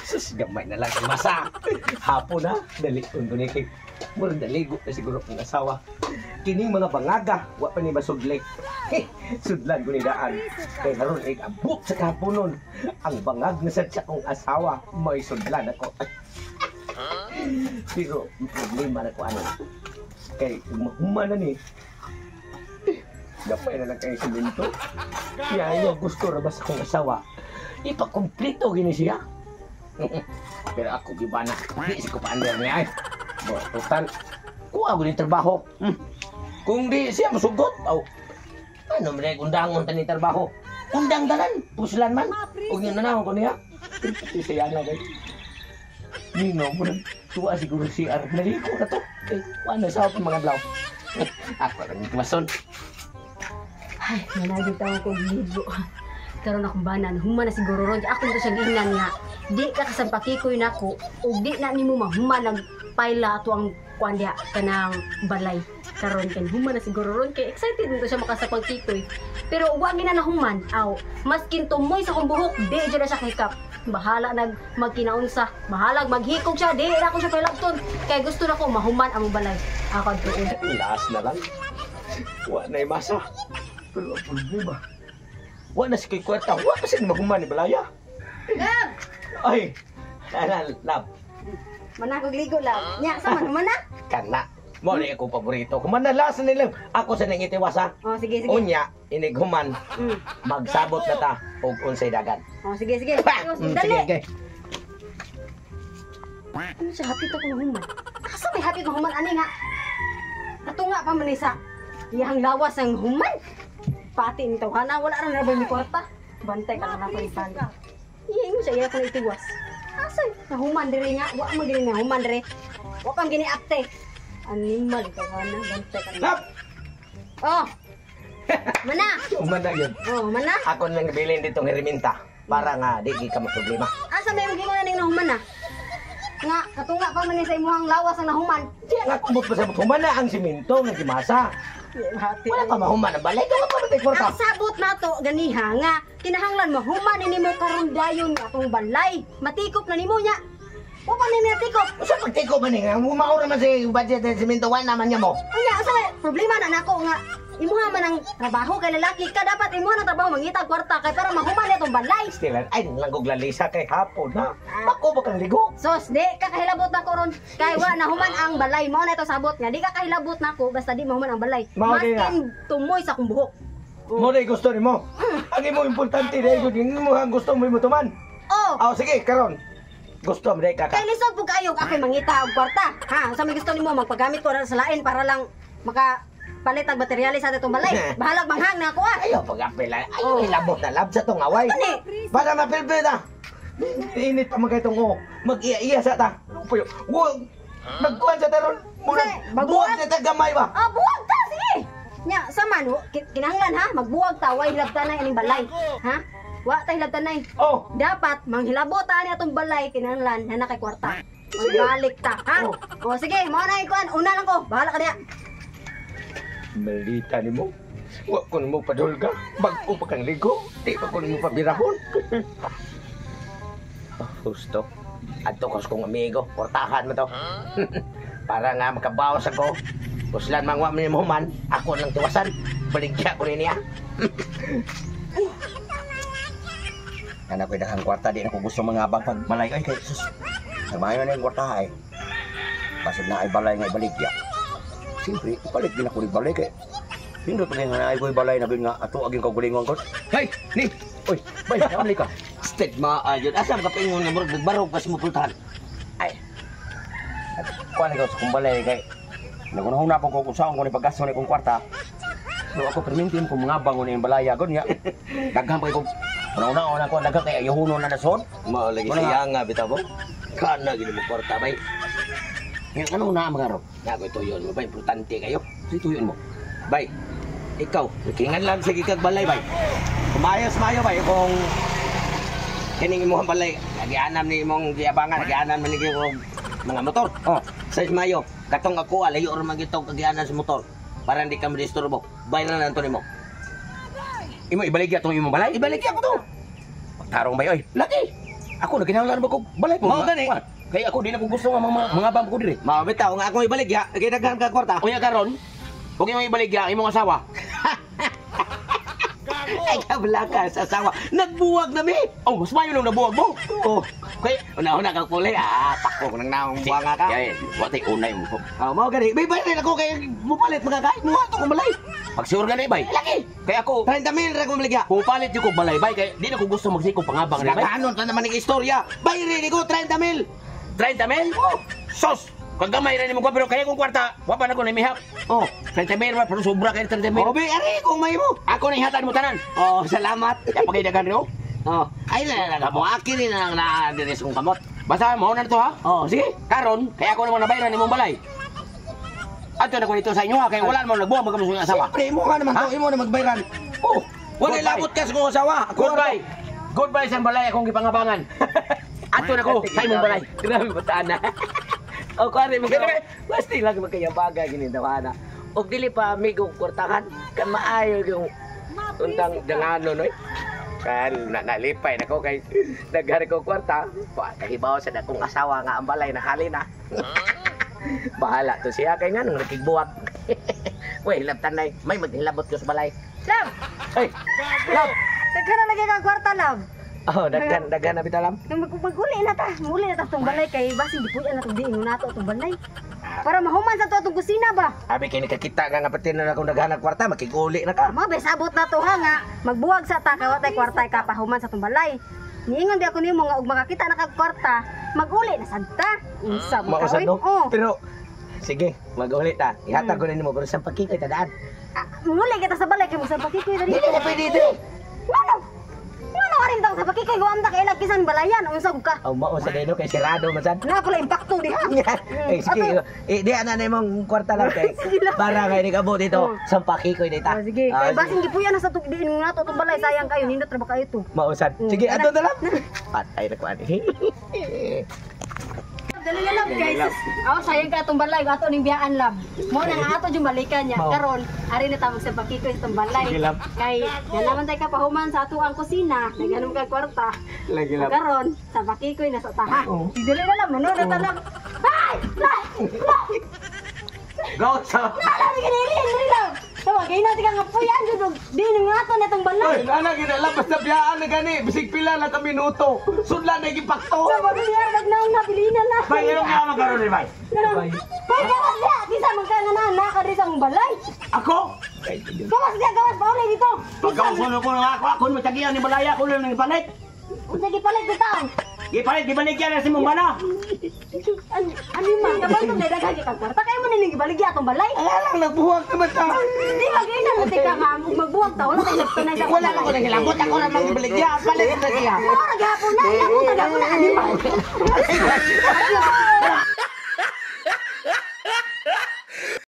Sus, gamay na lang ang masa. Hapon na, dali ko ni kay murag naligo na siguro kong asawa. Kining mga bangaga, wa pa ni masudli. Sudlan ko ni daan. Kay karon ay abot sa kahaponon. Ang bangag na sad sa kong asawa, may sudlan ako. Pero ang problema na ko ano. Kay mahuman na ni. Gamay na lang kay simento. Kaya gusto ra ba sa kong asawa? Ipakumpleto gini siya. Pero ako gibana, di si ko paandar niya ay. Bo, total, kuha ko ni trabaho. Kung di siya masugot, aw, ano man ay undangon ta ni trabaho. Undang tanan, puslan man. Ug yun na ko niya. Pati siya na kay. Nino, murag tuwa siguro si R. Naliko na to. Eh, wala sa mga adlaw. Ako lang tuwason. Ay, managin tawag ko libo. Karon akong banan, human na siguro ron. Ako nito siya giingnan nga. Di ka kasampakikoy nako ug di na nimo mahuman nag paila ato ang kuan diha kanang balay. Karon kay human na siguro ron kay excited nito siya makasapang kikoy. Pero wa gina na human, aw, maskin tumoy sa akong buhok, di jud na siya kahikap. Bahala nag magkinaunsa, bahala maghikog siya, di na ako siya pailabton. Kay gusto na ko mahuman ang balay. Ako adtuon. Laas na lang. Wa na masa. Pero ang problema, wa na si ko'y kwarta. Wa pa siya mahuman ni Balaya. Love! Ay, ala, love. Manakog ligo, love. Nya, sa man, human na? Kana. Mo na akong paborito. Human na lasa nila. Ako sa nang itiwasa. Oh, sige, sige. Unya, inig human. Magsabot na ta og unsay dagan. Oh, sige, sige. Pa! Oh, dali. Sige, sige. Ano siya, hapit ako human. Asa may hapit ako human? Ani nga? Ato nga pa man isa. Iyang lawas ang human. Pati ni tawhana, wala ra na ba may kwarta? Bantay ka na pa ni. Iya mo siya, iya ko na itiwas. Asa nahuman diri nga, wa man gini nahuman diri. Wa pang gini apte. Animal tawhana, bantay ka na. Love! Oh. Mana? Human na yun. Oh, mana? Ako nang bilin dito ng herminta para nga di ka maproblema. Asa may mo na ning nahuman na? Nga, katunga pa man ni sa imuhang lawas ang nahuman. Di nga kumot pa sa human na ang simento nga gimasa. Hati. Wala pa mahuman ang balay. Wala pa matay kwarta. Ang sabot nato ganiha nga kinahanglan mahuman ni nimo karon dayon atong balay. Matikop na nimo nya. Wa pa ni matikop. Usa pagtiko man ni nga mao ra man si budget ng simento wa naman niya mo. Unya asa may problema na nako nga imuha man ang trabaho kay lalaki ka dapat imuha ang trabaho mangita og kwarta kay para mahuman ni atong balay. Still, ay lang og lalisa kay hapon na. Ako ba kang ligo? Sos, di ka kahilabot nako ron. Kay wa nahuman ang balay. Mao na ito sabot nga di ka kahilabot nako basta di mahuman ang balay. Mao di na. Maskin tumoy sa akong buhok. Mo na gusto nimo. Ang imo importante dahil yun imo ang gusto mo imo tuman. Oh. Aw sige karon. Gusto mo dai kaka. Kay lisod pud kaayo ako'y mangita og kwarta. Ha, sa may gusto nimo magpagamit ko ra sa lain para lang maka palit ang materyales sa atong balay. Bahalag manghang na ako ah. Ayaw pag-apel. Ayaw ilabot na lab sa tong away. Ani? Para mapilpil na. Init pa man kay tong oh. Mag-iya-iya sa ta. Puyo. Wo. Nagkuhan sa taron. Mura. Baguan? Buwag sa ta gamay ba? Ah, buwag ta sige. Nya, sa man kinahanglan ha, magbuwag ta way hilabtanay aning balay. Ha? Wa ta hilabtanay. Oh. Dapat manghilabot ta ani atong balay kinahanglan na kay kwarta. Magbalik ta, ha? Oh. Oh, sige, mao na ikuan. Una lang ko. Bahala ka diha. Malita nimo. Wa ko nimo padulga. Bag-o pa kang ligo. Di pa ko nimo pabirahon. Oh, gusto. Adto ko sa kong amigo. Portahan mo to. Para nga makabawas ako. Uslan mangwa man nimo man. Ako nang tiwasan. Baligya ko ni niya. Anak ko daghang kwarta di na ko gusto mga abang pagbalay ay kay sus. Nagmayo na yung kwarta ay. Basig na ay balay nga ibaligya. Siyempre, ipalit din ako ni balay kay. Pindot pa nga ay ko'y balay na nga ato aging kaugalingon ko. Hey, ni. Uy, bay, naamli ka. Stigma ayun. Asa ka paingon nga murag nagbarog ka sa mapultahan? Ay. Kuan ko sa kong balay kay. Nagunahuna po ko kung saan ko ni paggasto ni kong kwarta. Pero ako permintin kung mga bangon ni balaya gud nga. Daghan pa kay kong una-una ko daghan kay ayahuno na nasod. Mao lagi Wala. siya nga bitaw mo. Kana gid mo kwarta bay. Yang ano na mga ro? Nago tuyon mo bay, importante kayo. Si tuyon mo. Bay, ikaw, kingan lang sige kag balay bay. Kumayos mayo bay kung kining imong balay, agianan ni imong giabangan, agianan man ni og mga motor. Oh, Sa mayo, katong ako layo ra man gitong agianan sa motor para hindi ka madisturbo. Bay na lang to nimo. Imo ibaligya tong imong balay? Ibaligya ko to. Tarong bay oy. Lagi. Ako na kinahanglan ba ko balay po. Mao gani. Kay ako di na ko gusto nga mga bam ko diri. Mao bitaw nga akong ibaligya, kay daghan ka kwarta. Unya karon, kung imong ibaligya imong asawa. Ay kablaka sa asawa. Nagbuwag na mi. Oh, mas mayo nung nabuwag mo. Oh, kay una-una kang puli. Ah, pako nang naong buwanga ka. Yay, wa tay unay mo. Oh, mao gani. May bayad ako kay mupalit mga kay. Muha to kong balay. Pag sure gani bay. Lagi. Kay ako 30 mil ra kong baligya. pupalit jud ko balay bay kay di na ko gusto magsikog pangabang ni bay. Naghanon pa naman ang istorya. Bayrin ko 30 mil. 30 mil? Oh. Sos! Kagamay ra nimo ko pero kaya kong kwarta, wa pa na ko namihap. Oh, 30 mil ba pero sobra kay 30 mil. oh, be, ari kung may mo. Ako na ihatan mo tanan. Oh, salamat. Ya pagidagan ro. Oh, ay na lang mo akin ni na lang na diri sa kong kamot. Basta mao na to ha. Oh, sige. Karon, kaya ako naman nabayaran imong balay. Adto na ko dito sa inyo ha, kay wala naman nagbuwag magkamo sa asawa. Siyempre, imo ka naman to, imo na magbayran. Oh, Wala goodbye. labot ka sa kong asawa. Ako Goodbye. Goodbye sa balay akong gipangabangan. Adto na ko sa imong balay. Grabe ba na? O kuwari mo Grabe. basta lang magkayabaga gini tawana. Og dili pa amigo kwartahan kan maayo yung untang dangano noy. Kan na nalipay na ko kay daghari ko kwarta. Pa kahibaw sa dakong asawa nga ang balay na halin na. Bahala to siya kay nganong nakigbuwag. Wey, hilabtan nay, may maghilabot ko sa balay. Love! Ay, love. Daghan na lagi kang kwarta, love. Oh, daghan daghan na bitalam. Nung mag-uli na ta, muli na ta tong balay kay basin gipuy na tong diin nato tong balay. Para mahuman sa to atong kusina ba. Abi kay nakakita ka nga pati na akong daghan ng kwarta, makiguli na ka. Mga besabot na to ha nga magbuwag sa ta kay watay kwarta ka pahuman sa tong balay. Niingon di ako nimo nga og makakita na kag kwarta, mag-uli na sad ta. Unsa man ka Mausan oy? no? Oh. Pero sige, mag-ulit ta. Ihatag ko na nimo pero sa pakikoy tadaan. Ah, muli kita sa balay kay mo sa pakikoy dali. Dili na pwede diri. Ngano? Ngano arin tang sa pakikoy guam ta kay ilag kisan balayan unsa gud ka? Aw mao sa dino kay sirado man sad. Na ko la impacto diha. Eh sige, eh di ana na imong kwarta lang kay Sige lang. para kay nikabot dito Oh. sa pakikoy dita. Oh, sige, Ah, kay basin gipuyan na sa tug diin nato tong balay sayang kayo nindot ra ba kayo to. Mausan. Mm. Sige, adto na lang. Patay na ko ani. Dali na love guys. Aw sayang ka atong balay ato ning biyaan love. Mo na nga ato yung balikan niya. Mao. Karon ari na tawag sa pakikoy sa itong balay. Sige, love. Kay nalaman tay ka pahuman sa ato ang kusina, naganom ka kwarta. Lagi love. Karon sa pakikoy na sa taha. Oo. Dali na love, manood na ta love. Ay! Love! Love! Go sa. Nala ni kanilin dali love. Tawa kay na ka nga puyan jud og di nga ato na itong balay. Oy, ana gina lang basta biyaan na gani, bisig pila lang ka minuto. Sudlan na gipakto. Sa pagkakar nagnaong nabilina na. Bay, ano nga magkaroon ni bay? Bay. Bay gawas diya, kinsa man ka nga na na ka diri sa akong balay. Ako? Gawas diya, gawas pauli dito. Pagkauson ko nga ako, ako mo tagiyan ni balaya, ako lang ipalit. Unsa gipalit bitaw? Gipalit, gibalik yan na si mong bana. Ano man, kabal tong daghan kay kag kwarta kayo man ning gibaligya atong balay. Ala lang nagbuwag naman ta. Di ba gyud na tika nga ug magbuwag ta wala kay nagtunay sa Wala man ko nang hilabot, ako ra man gibaligya, palit na siya. Mao ra gihapon na, hilabot ra gihapon na animal.